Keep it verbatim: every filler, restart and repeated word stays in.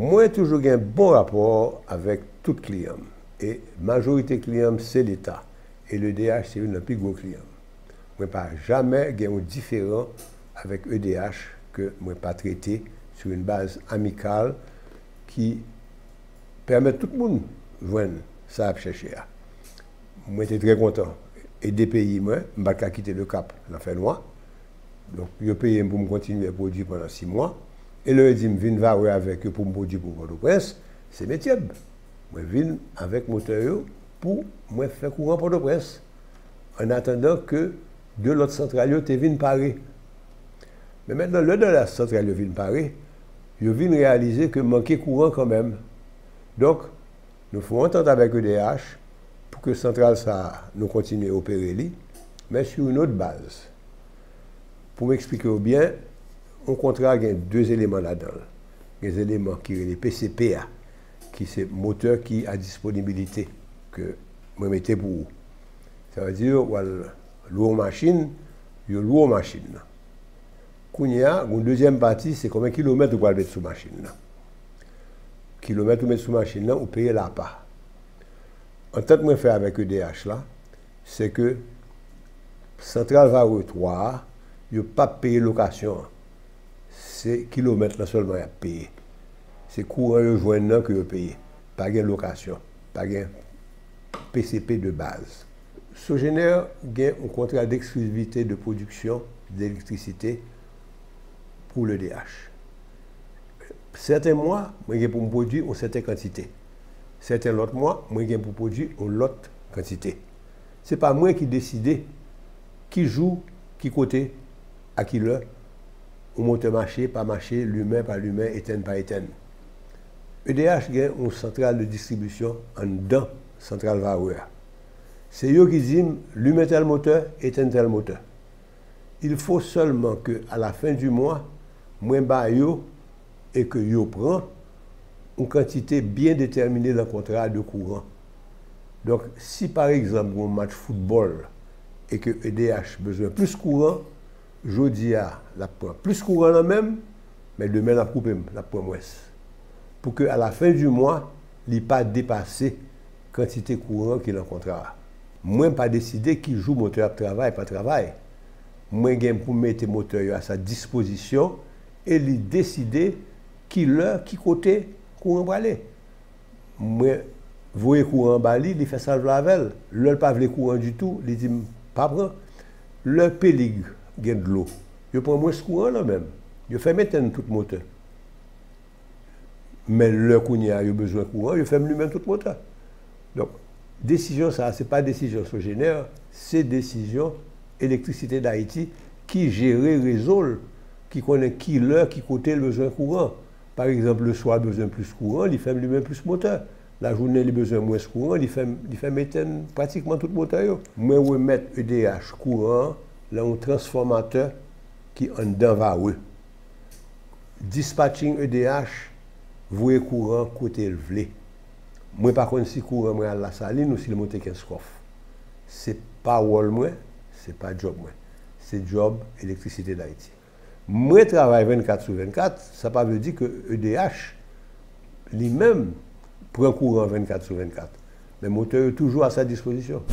Mwen toujou gen bon rapò avèk tout kliyan m. E majorite kliyan m se Leta. E le D H se youn nan pi gwo kliyan m. Mwen pa jamè gen yon diferan avèk E D H ke mwen pa trete sou yon baz amikal ki pèmèt tout moun jwenn sa y ap chèche a. Mwen te trè kontan ede peyi mwen, m pa t ka kite Le Cap nan fènwa. Donk, yo peye m pou m kontinye pwodui pandan sis mwa. E lè yo di m vin Vawè avèk yo pou m pwodui pou Pòtoprens, se metye m. Mwen vin avèk motè yo pou mwen fè kouran Pòtoprens. An atandan ke de lòt santral yo te vin pare. Men mentnan, lè de lòt santral yo vin pare, yo vin reyalize ke manke kouran kanmenm. Donk, nou fè yon antant avèk E D H pou ke santral sa a, nou kontinye opere li, men sou yon lòt baz. Pou m eksplike w byen, yon kontra gen de eleman ladan l. Gen eleman ki rele P C P a, ki se motè ki a disponibilite ke mwen mete pou ou. Sa vle di, w al lwe yon machin, yo lwe yon machin nan. Kounye a, yon dezyèm pati, se konbyen kilomèt ou pral met sou machin nan. Kilomèt ou met sou machin nan, ou peye l apa. Antant mwen fè avèk E D H la, se ke Santral Vawè twa a, yo p ap peye lokasyon an. Se kilomèt lan sèlman y ap peye. Se kouran yo jwenn nan ke yo peye. Pa gen lokasyon, pa gen P C P de baz. Sogener gen yon kontra d'exclusivité de production d'électricité pou le D H. Sèten mwa, mwen gen pou m pwodui yon sèten kantite. Sèten lòt mwa, mwen gen pou pwodui yon lòt kantite. Se pa mwen ki deside ki jou, ki kote, a ki lè, yon motè mache, pa mache, limen, pa limen, etenn, pa etenn. E D H gen yon santral de distribisyon anndan santral Vawè a. Se yo ki di m, limen tèl motè, etenn tèl motè. Il faut seulement que, à la fin du mois, mwen ba yo e ke yo pran yon kantite byen detèmine nan kontra de kouran. Donk, si pa egzanp, gen yon match foutbòl e ke E D H bezwen plis kouran, jodi a, l ap pran plis kouran nan men m, men demen l ap koupe m, l ap pran mwens. Pou ke, à la fin du mois, li pa depase kantite kouran ki nan kontra a. Mwen pa deside ki jou motè ap travay, pa travay. Mwen gen pou mete motè yo a sa dispozisyon e li deside ki lè, ki kote kouran prale. Mwen voye kouran an ba li, li fè sa l vle avè l. Lè l pa vle kouran ditou, li di m pa pran. Lè Pelig gen dlo, yo pran mwens kouran nan men m. Yo fè m etenn tout motè. Men lè kounye a yo bezwen kouran, yo fè m limen tout motè. Donk, desizyon sa a, se pa desizyon Sogener, se desizyon Elektrisite Dayiti ki jere rezo l, ki konnen ki lè, ki kote l bezwen kouran. Pa egzanp, leswa l bezwen plis kouran, li fè m limen plis motè. Lajounen, li bezwen mwens kouran, li fè m, li fè m etenn pratikman tout motè yo. Mwen remèt E D H kouran an nan yon transfòmatè ki anndan Vawè. Dispatching E D H voye kouran kote l vle. Mwen pa konn si kouran mwen al Lasalin ou si l monte Kenskòf. Se pa wòl mwen, se pa djòb mwen. Se djòb Elektrisite Dayiti. Mwen travay vennkat sou vennkat, sa pa vle di ke E D H, li menm, pran kouran vennkat sou vennkat. Men motè yo toujou a sa dispozisyon.